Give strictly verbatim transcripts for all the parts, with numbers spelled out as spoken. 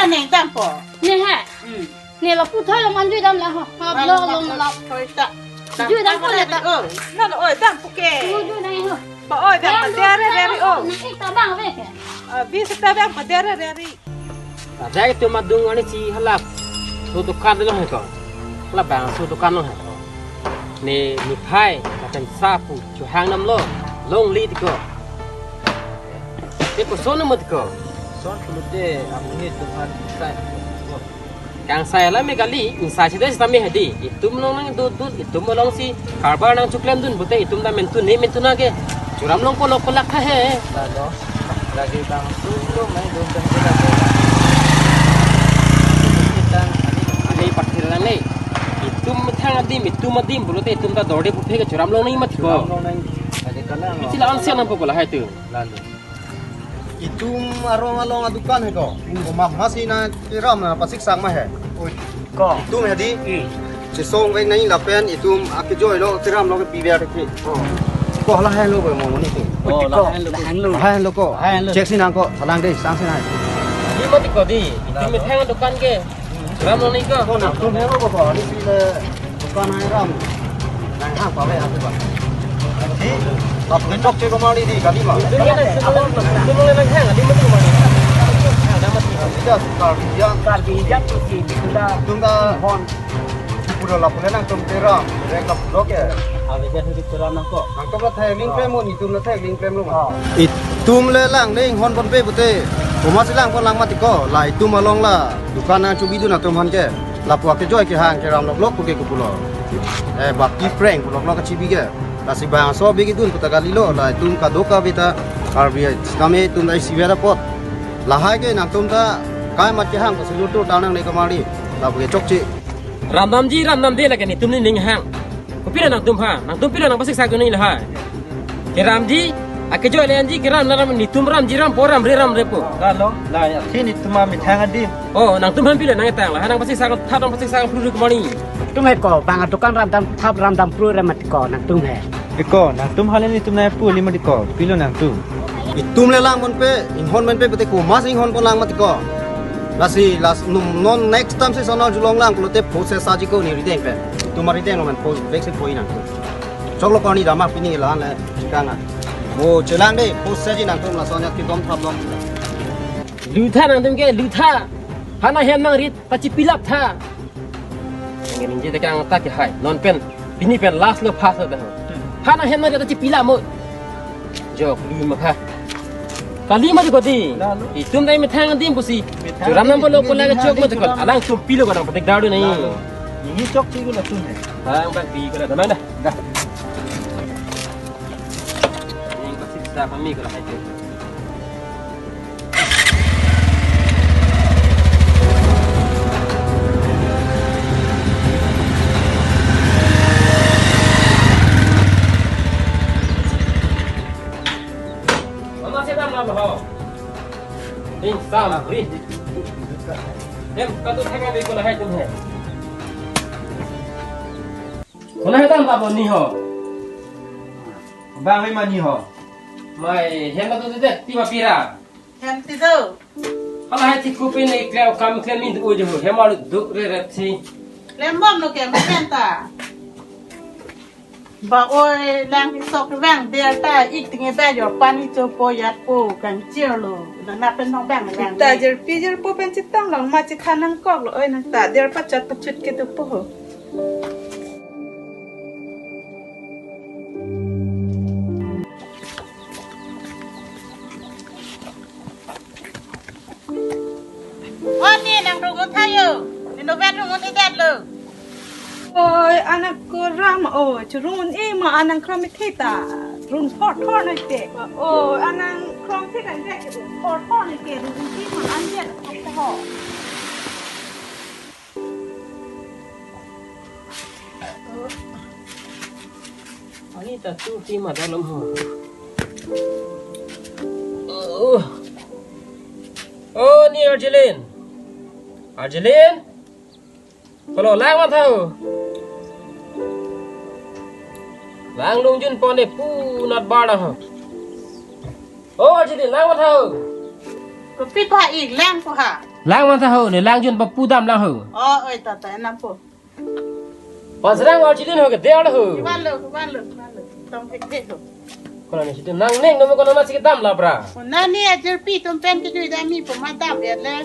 Neng dampo. Ne ha. Hmm. Ne lapu thoi lo man jui dam la ho. Ha, lo, lo, lo. Thoi ta. Jui dam po le ta. Oh, na lo, oi, dampo ke. Jui, jui dam ho. Ba oi, dam, ba dere, dere, oh. Na ik ta bang ve ke. Ah, bi seta bang, ba dere, dere. Ada itu madung ani si halap. So dukan lo he ko. Halap bang, so dukan lo he ko. Ne, ne phai, kakan sapu, chuhang nam lo. Longle ti ko. Te ko son mo ti ko. Son ko te, amu ni dukan sai. Kangsai alam me kali, insai sida sita me hadi. Itum along nangdut dut, itum alongsi karbar nangcheklemdun pute itum ta mentun ne mentun ake. Churam longpo lo kolak tha he. Lalo, lagi bang sulo mai dun dan kita ko. Kita ani pathir lang ne. Itum methang adim, itum adim pulote itum ta dorde puthe ke churam long nangji ma ti ko. Churam long nangji. Adi kalang. Ichi la ansiang nangpo ko lahai tu. Lalo. Itum arong along adukan he ko. Ko mah masi nangkeram nangpasik sang ma he. Oi. Ko. Itum he di. Hmm. Chesong vek nangji lapen itum akejoi lo keram lo kepi biar ke. Oh. Ko lahai lo ko mo ni tu. Oh, ko. Lahai lo. Lahai lo. Lahai lo ko. Lahai lo. Check si nang ko. Salang de, sang si nang. Di mati ko di. Itum methang adukan ke. Ram lo ni ko. Ko nangtum he lo ko, ko ni si le dukan hai ram. Nang hang pa le atu ba. Di, ap ni chokche ko mari di kali ma. Di ya na, tum lo, tum lo nang hang, di mati ko mari. Hang, dah mati. Di dah Karbi Anglong. Karbi Anglong tu si, tunda. Tunda. Hon. Pura lapu le nangtum te ram, rek lapu lo ke. Ave ke hidup teram nang ko. Nangtum la thek lingklem mo, itum la thek lingklem lo ma. Ah. Itum le lang le inghon ponpe pute. Komat si lang pon lang mati ko. La itum along la dukan nangchebidun atum aphan ke. Lapu akejoi kehang keram lok lok puke kupulo. Eh, baki prank pulok lok kachebi ke. Lasi bang aso bigidun puta kali lo. La itum kadokave ta Karbi ai. Kami itum dai siwera pot. Lahai ke nangtum ta kai mat kehang ko silur tur tanang ne kamari. Lapu ke chokche. Ram damji, ram damde lake netum nening hang. Kopilo nangtum ha, nangtum pilo nangpasik sak dun nangji lahai. Keramji, akejoi le-anji, keram la ram, netum ramji rampo, ramre ramrepo. Lalo, la ya, si netum amethang adim. Oh, nangtum aphan pilo nangketang lahai, nangpasik sak, thap nangpasik sak phru phru ke mani. Tum he ko, bang adukan ram dam, thap ram dam phru re mati ko, nangtum he. Iko, nangtum halen itum nai pu li mati ko, pilo nangtum. Itum le lang ponpe, inghon ponpe, pute komat si inghon pon lang mati ko. Lasi, last, num, non next time si sono julong lang, pulote post se saji ko ni rideng pen. Itum arideng lo men post, back si poi nangtum. Choklo ko ni dama pini lang le, chikang a. Mo, chelang de, post saji nangtum la sonya kidom thap dom. Lutha nangtum ke, lutha. Hana hem nang rit, pachipilap tha. Ningje tekang ta ke hai. Non pen, pini pen last lo, first lo pen. Hana hem na jata chipila mo. Jok, lui ma kha. Kali ma di ko di. Lalo. Itum dai methang adim pusi. Methang adim. Churam nang polo ko laga chok mo te ko. Alangtum pilo ko nang patik daru nai. Lalo. Ini chok si ko na tun hai. Bang bang pi ko na mana. Dah. Ini pasti bisa kami ko hai tu. Mama sedang apa ho? Ning sam ri. Hem, katu thang abi ko lahai tum he. Ko lahai tam ta bo ni ho. Bang mai mani ho. Mai, hem katu te ti ma pira. Hem ti do. Hala hai ti kupin ne klem kam klem min uju hem alu duk re re thi. Klem bom lo ke ma pen ta. Ba oi lang sok vang der ta ik tinge ba jor pani cho po yat po kangchir lo. Na na pen nong bang lang. Ta jer pi jer po pen chitang long ma chithan nang kok lo oi nang ta der pachat pachut ke tu po ho. Oni nang rung un thayo. Nino vet rung un idet lo. Oi, anak ko ram, oi, churung un ima anang krom ithita. Rung thor thor nai te. Oi, anang krom thita nai te. Thor thor nai te, rung un ima an jet thor thor. Ani ta tu ti ma dalam ho. Oh. Oh, ni Arjelin. Arjelin? Kolo lang ma thau. Lang lungjun pon de pu nat bar da ho. Oh, Arjelin, lang ma thau. Kopi ta ik lang ko ha. Lang man tha ho, ne lang jun papu dam lang ho. Oh, oi tata, enam po. Pasrang arjilin ho ke de ar ho. Kibalo, kibalo, kibalo. Tom hek hek ho. Kola ne situ nang neng no kola ma si dam la bra. Oh, nani ajur pi tom pen ke jui dami po ma dam ya le.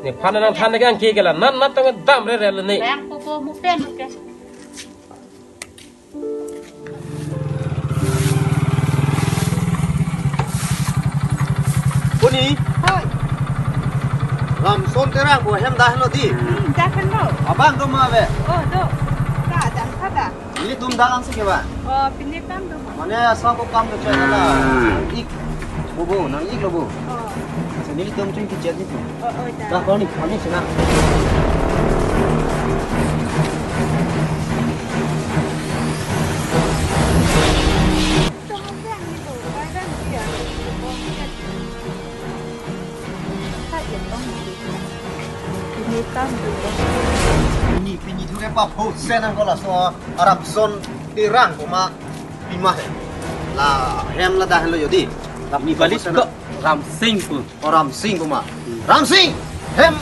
Ne phan nang than ke ang ke la nan nat tong dam re re le ne. Lang po po mu pen ke. Puni. Hoi. Ramson Terang ko hem dah lo di. Hmm, dah kan lo. Abang do ma ave. Oh, do. Ka dan ka da. Nelitum dak an si ke ba. Oh, pine kam do ma. Mane asa ko kam do chai la. Ik. Bobo, nang ik lo bo. Oh. Asa nelitum chun ki chat nelitum. Oh, oh, da. Dah kau ni, kau ni sana. Pini, pini thu ke pa pho sen ang ko laso Ramson Terang ko ma pima he. La hem la dah lo jodi. La ni balis ko Ramsing ko. Oh, Ramsing ko ma. Ramsing! Hem!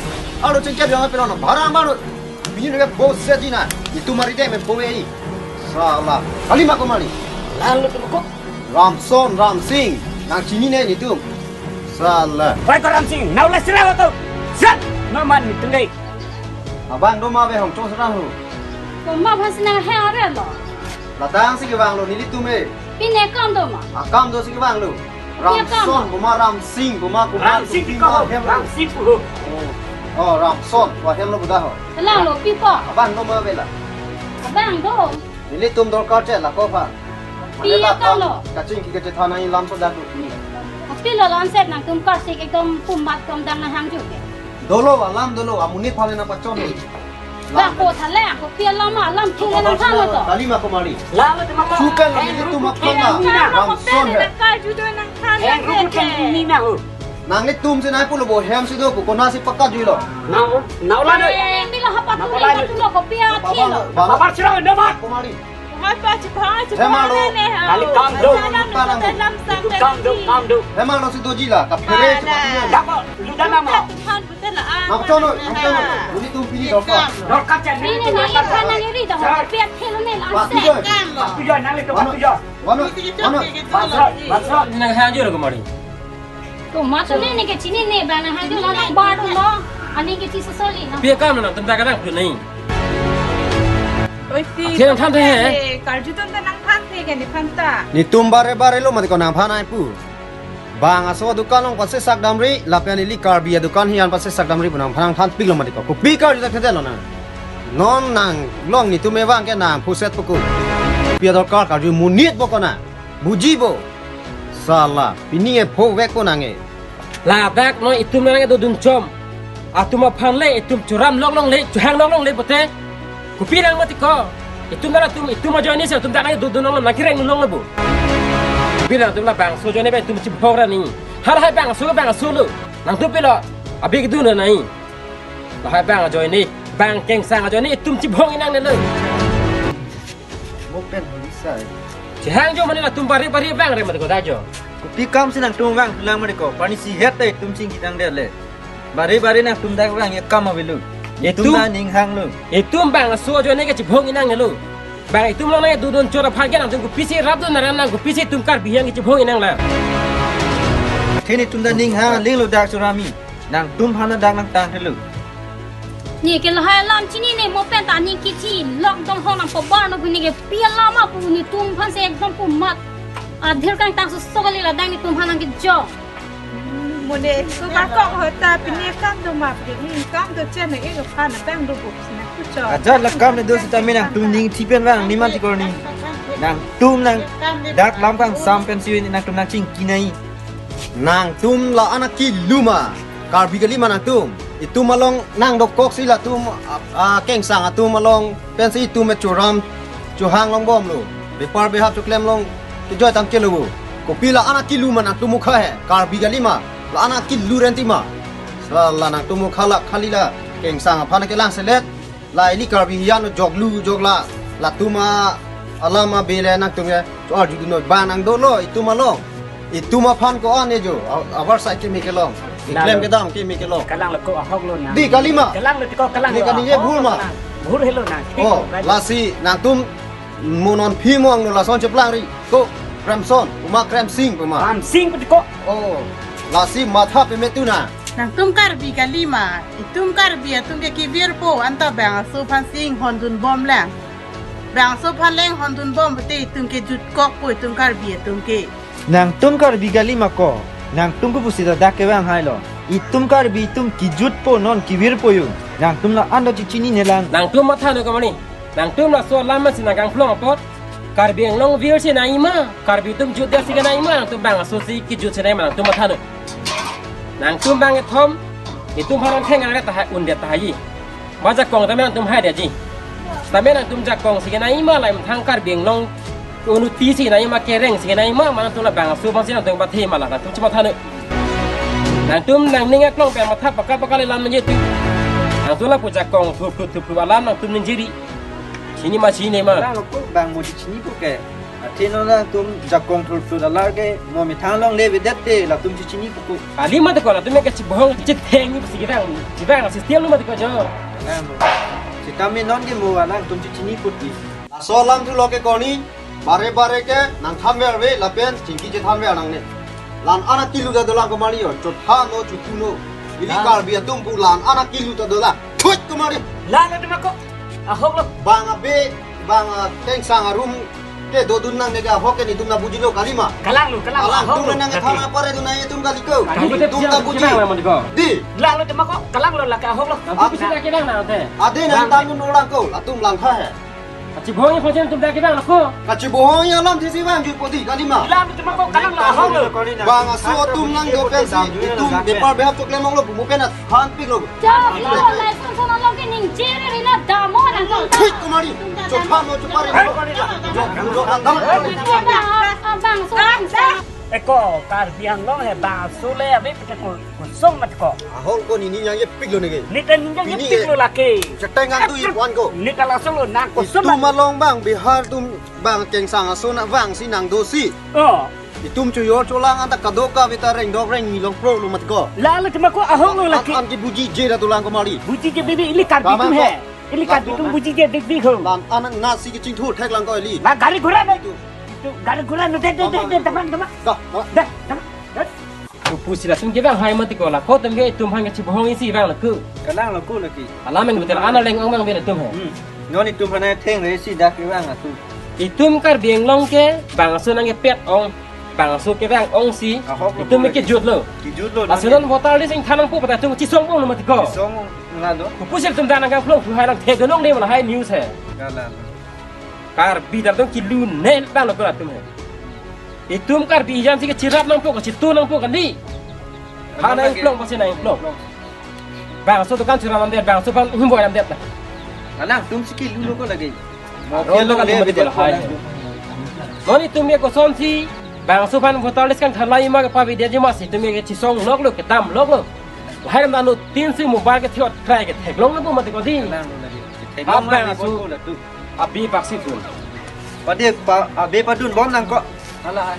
Alo chengkep yang apa lo? Barang baru. Pini thu ke pho sen di na. Itu mari deh me pho ei. Salah. Kali ma ko mari. Lalu tu ko. Ramson, Ramsing. Nang chini ne nelitum. Salah. Wai ko Ramsing, nau la sira wato. Sat, no man ni tungai. Abang do ma be hong chong sarang ho. Ko ma phan sinang he are lo. Ladang si kevang lo nelitum e. Pine kam do ma. Akam do si kevang lo. Pine kam. Ramson, ko ma Ramsing, ko ma, ko ma, Ramsing ko pima ko, hem lo. Ramsing ko. Oh. Oh, Ramson, ko hem lo buda ho. Lang lo pi po. Abang do ma be la. Abang do. Nelitum dorkar che la ko pha. Pi mane la kam lo. Kachingki kachethan nangji lam so dak pi. Pi lo lam set nangtum kar si ekdom pumat kom dang na hang ju ke. Dolo alam dolo amonit phan nang pachon. Bang ko tha le ko pi alam alam thung nang phan lo to. Kali ma ko mari. Lalu tu mama. Sukan lo nelitum aphan na. Ramson he. Kar ju do nang phan. Eh, ruku kan ini na ho. Nanglitum si nai pulo bo hem si do ko kona si pakat juilo. Nau, nau la do. Eh, mila hapa tu ni patu lo ko pi athi lo. Babar sira ndo mat. Ko mari. Hai pa chipha chipha. Hemalo. Kali kam do. Itu kam do, kam do. Hemalo si doji la ka phere si patu. Dapat lu dana ma. Tuhan betul lah. Nang chono, nang chono. Nelitum pini dorkar. Dorkar chan. Pini nang ikhan nang iri dah. Pi athi lo ne la. Patu jo. Patu jo nang itu patu jo. Mano, mano. Basro, basro. Nang hang jo ko mari. Ko ma to ne ne ke chinine ba na haju la nang bar do lo. Ani ke chi sosoli na. Pi akam nangtum dak kadang phu nai. Oi ti. Akhir nang than the he. Karju ton ta nang than the ke ni phan ta. Nelitum bare bare lo mati ko nang phan ai pu. Bang aso dukan long pasesak damri, lapen ili Karbi adukan hi an pasesak damri pu nang phan nang than pik lo mati ko. Kopi karju ta kete lo na. Non nang long nelitum ewang ke nang phuset puku. Pi adorkar karju monit bo ko na. Buji bo. Salah, pini e pho vek ko nang e. Ladak non itum nang do dun chom. Atum aphan le itum churam lok long le, chuhang lok long le pote. Kopi nang mati ko. Itum nang atum, itum ajoine si atum dak nang do dun long nang kireng long le bo. Kopi nangtum la bangso ajoine ba itum chibhok ra ni. Hal hai bangso bangso lo. Nangtum pilo. Abi kedun nai. Lahai bang ajoine, bang kengsang ajoine itum chibhong inang ne lo. Mo pen holi sai. Chihang jo mane latum bari bari bang re mati ko dak jo. Kopi kam si nangtum vang pulang mati ko. Pani si het te itum chingki tang det le. Bari bari nangtum dak vang ya kam avelo. Itum itum ta ning hang lo. Itum bangso ajoine ke chibhong inang ne lo. Bang itum long nang do dun chora phan ke nangtum kopisi rap dun naran nang kopisi itum Karbi yang ke chibhong inang la. Kini itum ta ning hang ling lo dak chorami. Nangtum aphan dak nang tang thelo. Ni ke lahai alam chinine mo pen ta ni kithi lok dong hong nang pobar no bini ke pi alam apu nelitum aphan si ekdom pumat. Adhir kang tang so so kali la dang nelitum aphan nang kejong. Mo ne ko ba kok ho ta pini kam do ma pini kam do chen ne ke phan na bang do bu sina kucho. Ajat la kam ne do sita mi nangtum ning thi pen vang ni man ti kor ni. Nangtum nang dak lam kang sam pen si nangtum nang chingki nai. Nangtum la-an akilu ma, Karbi kali ma nangtum. Itum along nang dokok si latum, a, a, kengsang atum along pensi itum me churam, chuhang long bom lo. Bepar behap chuklem long, kejoi tang kelo bo. Kopi la-an akilu ma nangtum mukha he, Karbi kali ma, la-an akilu renti ma. Sala nangtum mukha la khali la, kengsang aphan kelang selet. La ili Karbi hiyan joklu jokla, latum alam abele nangtum ya, cho arju dunoi bang nang dolo, itum along. Itum aphan ko-an e jo, a-, abar sa keme kelong. Keklem kedam ke mi kelong. Kalang lo ko, ahok lo nang. Di kalima. Kalang lo ko, kalang lo. Neli kaningje bhur ma? Bhur helo nang. Oh, lasi nangtum mo non phi mo angno lason cheplangri. Ko Kramson, uma Kramsing pema. Kramsing pu ko. Oh, lasi matha pemetu na. Nangtum Karbi kalima, itum Karbi atum ke kevirpo, anta bang aso aphan si inghon dunbom lang. Bang aso aphan le inghon dunbom pute itum ke jutkokpo itum Karbi atum ke. Nangtum Karbi kalima ko, nangtum pu pusi ta dak kevang hailo. Itum Karbi itum kejutpo non kevirpo yo. Nangtum la-an do chechinine lang. Nangtum matha no kamani. Nangtum laso alam si nangkangplong apot. Karbi Anglong vir si nangji ma, Karbi atum jut det si nangji ma, nangtum bang aso si kejut si nangji ma, nangtum matha no. Nangtum bang kethom, itum aphan theng angre ta hai un det ta hai. Ma jakong tame nangtum hai detji. Tame nangtum jakong si nangji ma, lapen thang Karbi Anglong unuti si nangji ma, kereng si nangji ma, ma nangtum la bang aso aphan si nangtum bathe ma la, nangtum chematha no. Nangtum nangning aklong pen matha paka paka le lam nangji tu. Nangtum lapu jakong thup thup thup thup alam nangtum ningjiri. Chini ma chini ma. Lang ko bang mo di chini pu ke. Athe non nangtum jakong thul thul alar ke mo methang longle avedet te latum chechini pu ko. Kalima te ko latum ke chebohong chetheng ni si kevang. Chevang si still lo ma te ko jo. Lang mo. Sitame non ke mo nangtum chechini pu ti. Laso alam thulo ke koni, bare bare ke nangthan ver ave lapen chingki chethan ver nangne. La-an akilu ta dolang kamani yo, chotha no chotu no. Ili Karbi atum pu la-an akilu ta dolang. Thut kamani. Lang lo tema ko. Ahok lo. Bang abe, bang, ah, kengsang arum ke dodun nangne ke ahok ke netum nangpuji lo kalima. Kalang lo, kalang lo. Kalang ahok lo. Tum nang thang apare dun nang itum kali ko. Kalang lo. Tum nangpuji. Di. Lang lo tema ko, kalang lo lake ahok lo. Nangtum pusi lake lang nang te. Ade nang tangdun orang ko, latum langkha he. Kachebohong aphan si nangtum dak kevang lo ko. Kachebohong alam si si vangjuipo di kalima. Lang lo tema ko, kalang lo ahok lo. Bang aso atum nangdo pensi, itum bepar behap choklem ong lo, bumu penat. Hanpik lo. Jab lo, license na long ke ning chere ri na damo na long. Thik kumari. Chotha mo chopari mo. Jok bulo andam. Bang so. Eko, Karbi Anglong he bang so le ave pute ko, kosong mat ko. Ahok ko nini yang ye pik lo nege. Neta ning yang ye pik lo lake. Cheteng ang tu ye puan ko. Neta laso lo nang kosong. Itum along bang Bihar atum bang kengsang aso nangvang si nangdo si. Oh. Itum chojor cholang anta kadokave ta rengdok rengni longpro lo mat ko. Lang lo tema ko ahok lo lake. An, an ke bujije ta dolang kamari. Bujije bibi ili Karbi atum he. Ili Karbi atum bujije big big ho. La-an nasi kechingthur thek lang ko ili. La gari ghora na. Itu gari ghora na de de de de teman teman. Dah, dah. Dah, teman. Dah. Pu pusi latum kevang hai mat ko la ko tem ke itum aphan kachebohong isi vang lo ko. Kalang lo ko lake. Alam en betul ana leng ong mang bela tum he. Hmm. Non itum aphan theng re si dak kevang atum. Itum Karbi Anglong ke bang aso nangkepet ong. Bang aso kevang ong si. Ahok lo itum ke kejut lo. Kejut lo. Laso non voter list ingthan nangpo pata tum chesong pon lo mat ko. Chesong nang lo. Pu pusi tum dan nangkangplong thu hai lang the donong de ma la hai news he. Kalang. Karbi dam tum kilu nel bang lo ko latum he. Itum Karbi ijam si kechirap nangpo, kachitu nangpo kali. Ha nangplong pasi nangplong. Bang aso dukan chura lam det, bang aso aphan himboi lam det. Kalang tum si kilu lo ko lake. Aro lo kan le tum bedi hai. Non itum ye kosonsi bang aso aphan voter list kangthan lagi ma kepavedetji ma si itum ye kechesong lok lo, kedam lok lo. Lahai ram dano tin si mobile kethiot krai ketheklong lo pu mat ko di. Kalang lo lake. Theklong lo bang aso. Abi paksi dun. Pade pa, abi padunbom nang ko. Hala.